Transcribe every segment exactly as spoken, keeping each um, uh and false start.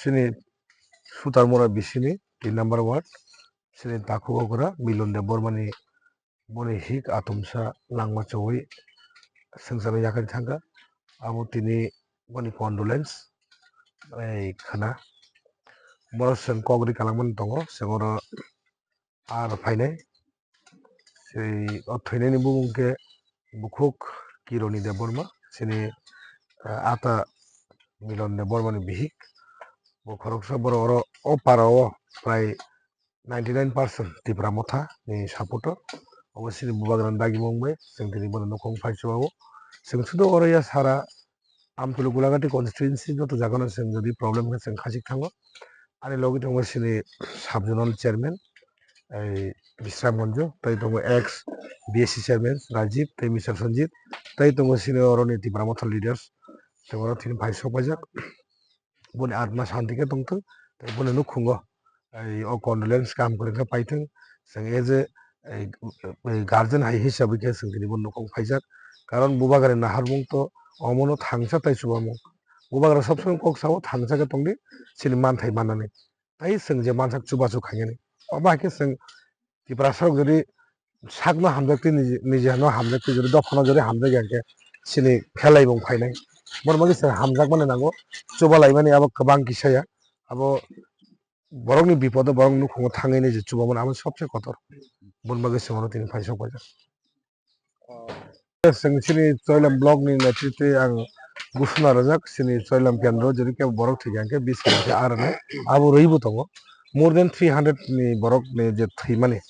Chini Sutarmura bisini tin number ward, chini Takhubagra Milon Debbarmani boni hik atumsa langma chowui swngcharno yakarwi thangkha. Abo tini boni condolence, ei, khna. Borok chwng kok ri kalangmani tongo, chwng oro ar phainai. Sei o thwinaini bumung khe bukhuk Kironi Debbarma, chini, eh, ata Milon Debbarmani bihik. Bo khoroksa borok oro o para o prai ninety nine percent Tipra Motha ni supporter. Obo chini bubagrani dagimung bai, chwng tini bono nukhung phai chubago. Chwng sudo oro ya sara Amtwlwi Gulagati constituency joto jagano chwng jodi problem khe chwng khachik thango. Ani logi tongo chini sub zonal chairman, ei Bisram Manju, tei tongo ex B S C chairman Rajiv tei Mister Sanjit, tei tongo chini oroni Tipra Motha leaders, tei oro tini phai sok paijak. Boni atma santi khe tongthwng, tei boni nukhungo, ei, o condolence kaham kwrwngkhe paithwng. Chwng as a, ei, ei, guardian hai hisabwi khe chwng tini bo nukhung phaijak. Karon bubagrani naharmung to omono thangsa tei chubamung. Bubagra sob somoi kok sao thangsa khe tongdi, chini manthai mannani. Tei chwng je mansak chubachu khainani. Obo hai khe chwng Tiprasarok jodi sakno hamjak twi niji, niji hano hamjak twi jodi dophano jodi hamjak ya khe chini phelai bung phainai. Borok bagwi chwng hamjakmani nango, chubalaimani abo kwbang kisa ya. Abo borokni bipodo borok nukhungo thangwi niji chubamani abo sobse kotor. Boni bagwi chwng oro tini phai sok paijak. Chwng chini Choilam block ni netritwi ang gusuna rwjak, chini Choilam kendro jodi khe borok thwikha hwnkhe bish hwnkhe aroni abo rwibo tongo. More than three hundred ni borok ni je thwimani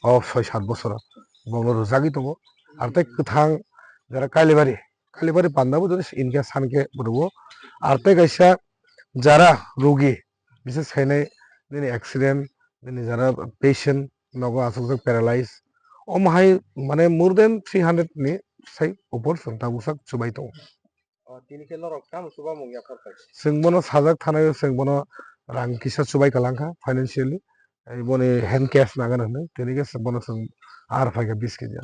o soi sat bosoro borokno rwjagwi tongo. Ar tei kwthang jara Kailibari, Kailibari panda bo jodi inkhe sankhe rwo. Ar tei kaisa jara rugi bises khainai nini accident, nini jara patient nogo aswkjak paralyze. Omo hai mane more than three hundred ni sai upor chwng tabuksak chubai tongo. O, tini khe norok tamo chubamung yaphar kha? Chwng bono sajak thanai o, chwng bono rang kisa chubai kalangkha financially. Ai boni hand cash nangani hwnwi, tini khe bono chwng ar phaikha bish kg.